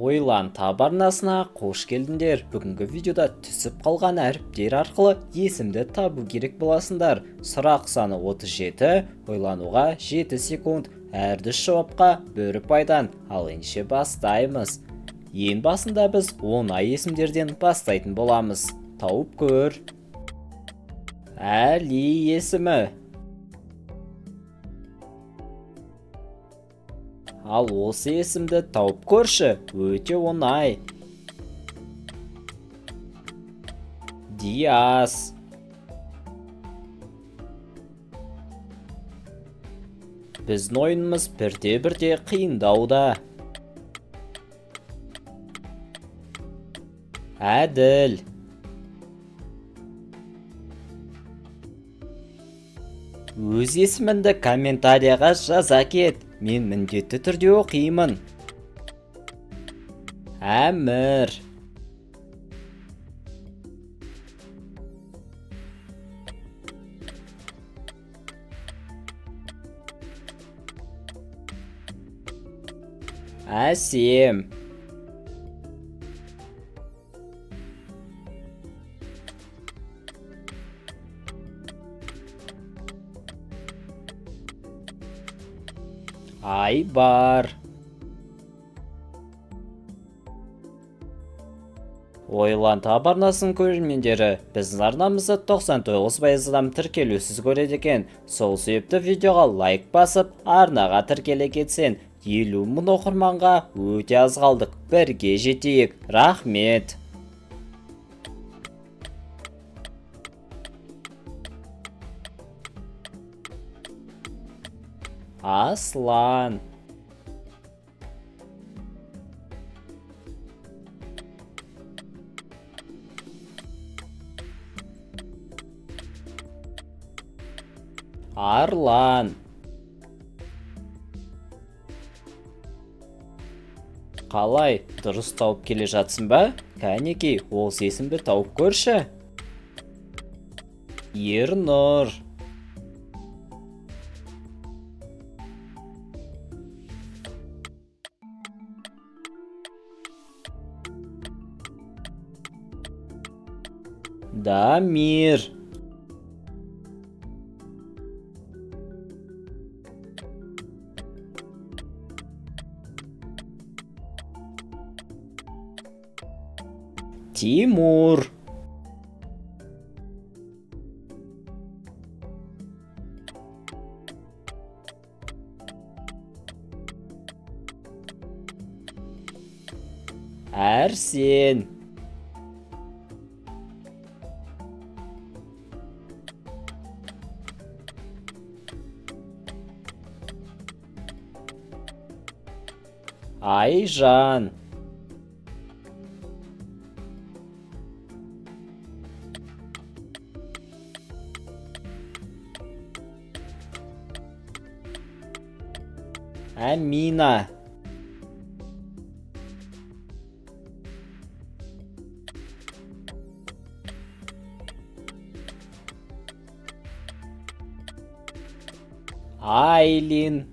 Ойлан таба арнасына қош келдіңдер. Бүгінгі видеода түсіп қалған әріптер арқылы есімді табу керек боласыңдар. Сұрақ саны 37, ойлануға 7 секунд, әр дұрыс жауапқа 1 ұпайдан. Ал ендеше бастаймыз. Ең басында біз оңай есімдерден бастайтын боламыз. Тауып көр. Әли есімі. Ал осы есімді тауып көрші, өте оңай. Диас. Біздің ойынымыз бірте-бірте қиындауда. Әділ. Өз есіміңді комментарияға жаза кет. Мен міндетті түрде оқимын. Әмір. Әсем. Айбар. Ойлан таба арнасының көрермендері, біздің арнамызды 99% адам тіркелусіз көреді екен. Сол себепті видеоға лайк басып, арнаға тіркеле кетсең, 50 мың оқырманға өте аз қалдық. Бірге жетейік. Рахмет. Аслан. Арлан. Қалай, дұрыс тауып келе жатсың ба? Кәнекей, осы есімді тауып көрші. Ернұр. Дамир. Тимур. Әрсен. Айжан. Амина. Айлин.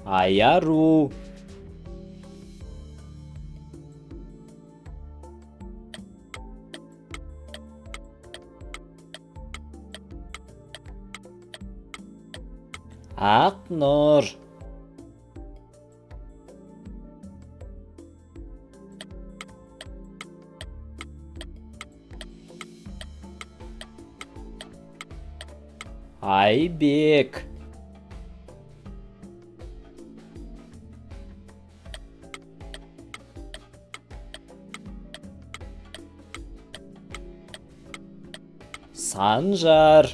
Аяру. Ақнұр. Айбек. Санжар.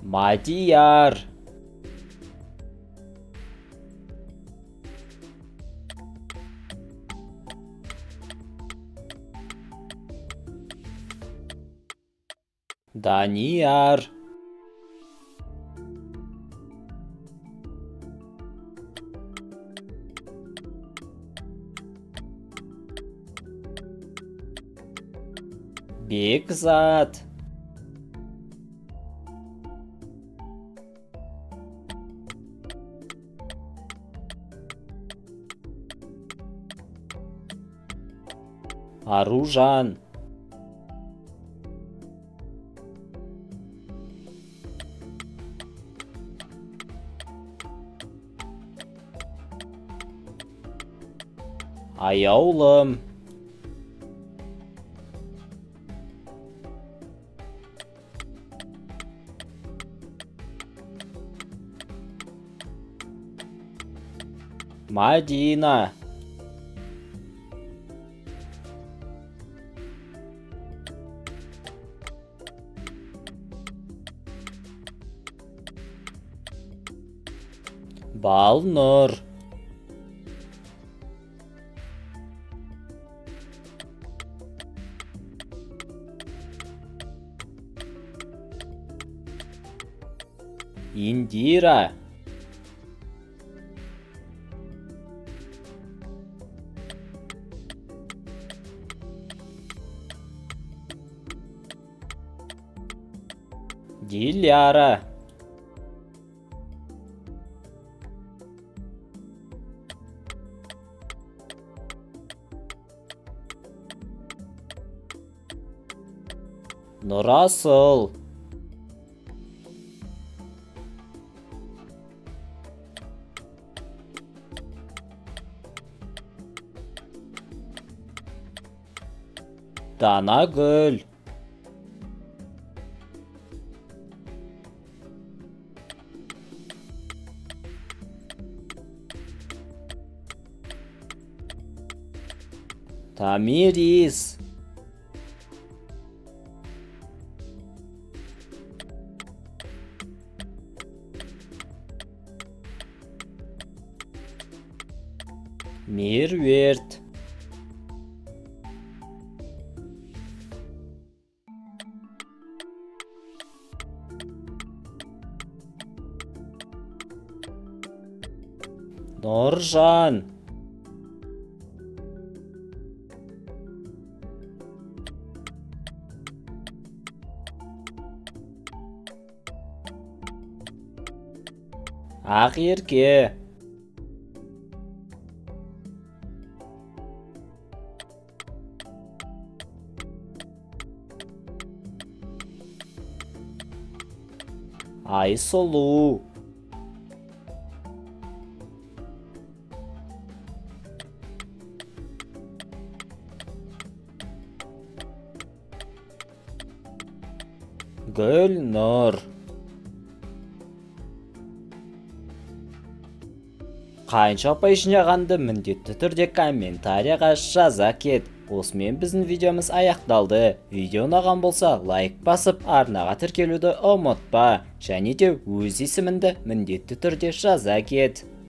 Мадияр. Данияр. Бекзат. Аружан. Аяулым. Мадина. Балнұр. Индира. Диляра. Нұрасыл. Данагүл. Томирис. Меруерт. Нұржан. Ақерке. Айсұлу. Гүлнұр. Қанша ұпай жинағанды міндетті түрде комментарияға жаза кет. Осымен біздің видеомыз аяқталды. Видео ұнаған болса, лайк басып, арнаға тіркелуді ұмытпа. Және де өз есіміңді міндетті түрде жаза кет.